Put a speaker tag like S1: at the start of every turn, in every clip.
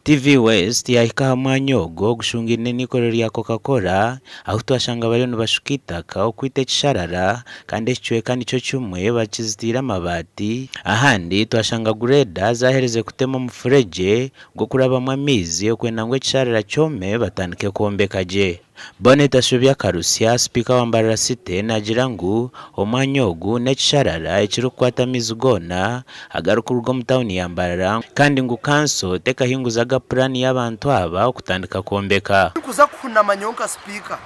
S1: TV West yaahika aha mwanya ogwo ogushungaine n'eikorero rya Coca Cola ahu twashanga bariyo nibashuka eitaka okwita ekisharara kandi ekicweka nikyo kimwe bakizitiire amabaati. Ahandi twashanga gureeda zaaherize kutema omufuregye gw'okurabamu amaizi okwenda ngu ekisharara kyome batandike kwombeka gye. Bonnet Ashobya Karusya, Sipiika wa Mbarara City naagira ngu omwanya ogu n'ekisharara ekirikukwata amaizi goona agarikuruga omu tauni ya Mbarara kandi ngu kanso tekahinguzaga puraani y'abantu aba okutandika kwombeka.
S2: Tindikuza kuhunama nyowe nka sipiika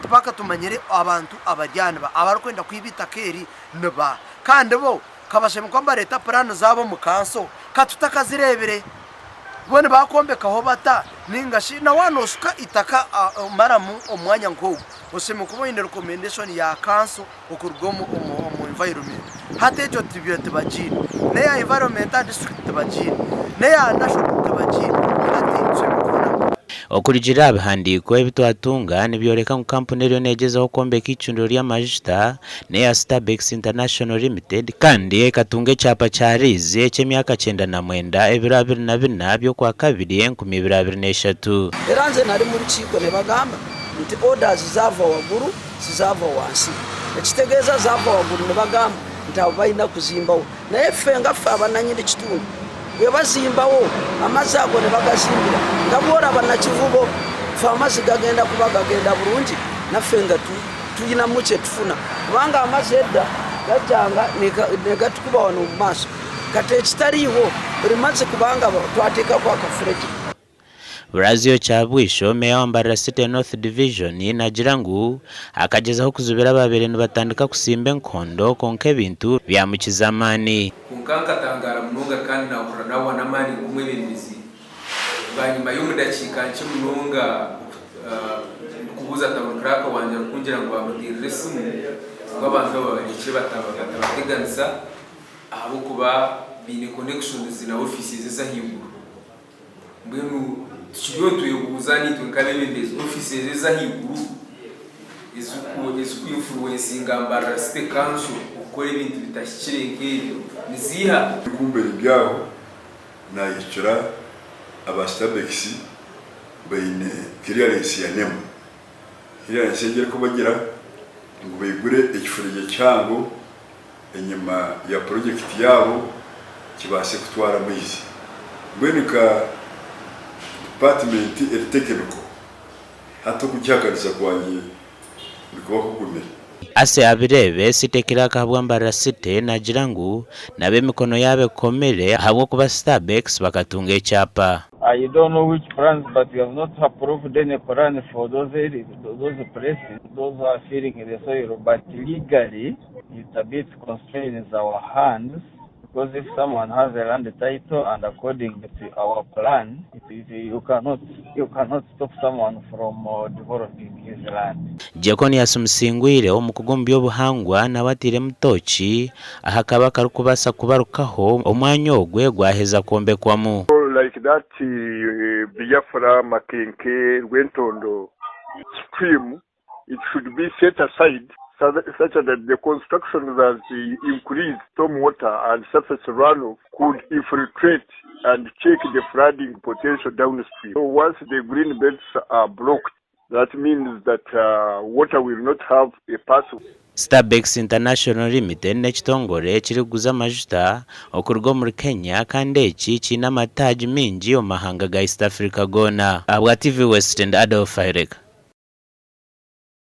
S2: mpaka tumanyire abantu abari aha nibaha, abarikwenda kwiba eitaka eri nibaha kandi bo kabashemereire kuba nibareeta puraani zaabo omu kanso ka tutakazireebire. Bo nibakwombekaho bata? Ninga shi na waaba nooshuka eitaka maramu omu mwanya nk'ogwo, oshemereire kuba oine recommendation ya kanso okuruga omu omu environment. Hati egyo tibagiine. N'eya environment aha district tibagiine. N'eya national tibagiine. Hati tushemereire kuhunama.
S1: Okurugiirira aha bihandiiko ebi twatunga nibyoreka ngu kampuni eriyo neegyezaho kwombeka eicundiro ry'amajuta n'eya Stabex International Limited kandi ekatunga ekyapa kya riizi eky'emyaka 99 ebiro 24 by'Okwakabiri 2023.
S3: Era nze nali mu lukiiko ne bagamba nti orders zaava wagulu sizaava wansi. Ekitegeeza zaava wagulu ne bagamba nti abo balina kuzimbawo. Naye ffe nga ffe abananyini kitundu bwebazimbawo amazzi ago ne bagazimbira nga bwolaba Nakivubo ffe amazzi gagenda kuba gagenda bulungi naffe nga tulinamu kyetufuna kubanga amazzi edda gajjanga negatukuba wano mu maaso kati ekitaliiwo buli mazzi kubanga twateekako akafuregye.
S1: Brazio Kyabwisho, Meeya wa Mbarara City North Division naagira ngu akagyezaho kuzibira abaabaire nibatandika kusimba enkondo kwonka ebintu byamukiza amaani.
S4: Kwonka nkatangaara munonga kandi naahurira naahwa n'amaani nk'omwebembezi. Bwanyima y'omu dakiika nkye munonga ndikubuuza town clerk wangye arikungira ngu baamuteerire esimu ngu abantu aba barekye batabateganisa ahabw'okuba baine connections na offices ez'ahaiguru. Mbwenu tukiriyo nitwebuuza naitwe nk'abeebembezi ofiisi ezo ez'ahaiguru eziriku-influencinga Mbarara City Council okukora ebintu bitahikire nk'ebyo niziiha?
S5: Kumbere byaho nayikira aba Stabex baine clearance ya NEMA. Clearance egyo erikubagira ngu baigure ekifuregye kihango enyima ya purojekiti yaabo kibaase kutwara amaizi. Mbwenu nka dipatimenti eri tekiniko, hati okugihakanisa kwangye nikuba kugumire.
S1: Ase Abireebe, City Clerk ahabwa Mbarara City naagira ngu nabo emikono yaabo ekomire ahabw'okuba Stabex bakatunga ekyapa.
S6: I don't know which plans but we have not approved any plan for those areas, those places, those who are filling the soil but legally it a bit constrains our hands because if someone has a land title and according to our plan it is you cannot you cannot stop someone from uh, developing his land.
S1: Jeconius Musingwire omukugu omu by'obuhangwa nawe atairemu tooki aha kabi akarikubaasa kubarukaho omwanya ogwe gwaheza kwombekwamu.
S7: Like that Biafra Makenke Rwentondo stream it should be set aside such that the construction that increase storm water and surface runoff could infiltrate and check the flooding potential downstream. So once the green belts are blocked, that means that water will not have a pathway.
S1: Stabex International Limited n'ekitongore ekirikuguza amajuta okuruga omuri Kenya kandi eki kiine amataagi maingi omu mahanga ga East Africa goona. Ahabwa TV West ndi Adolf Aireka.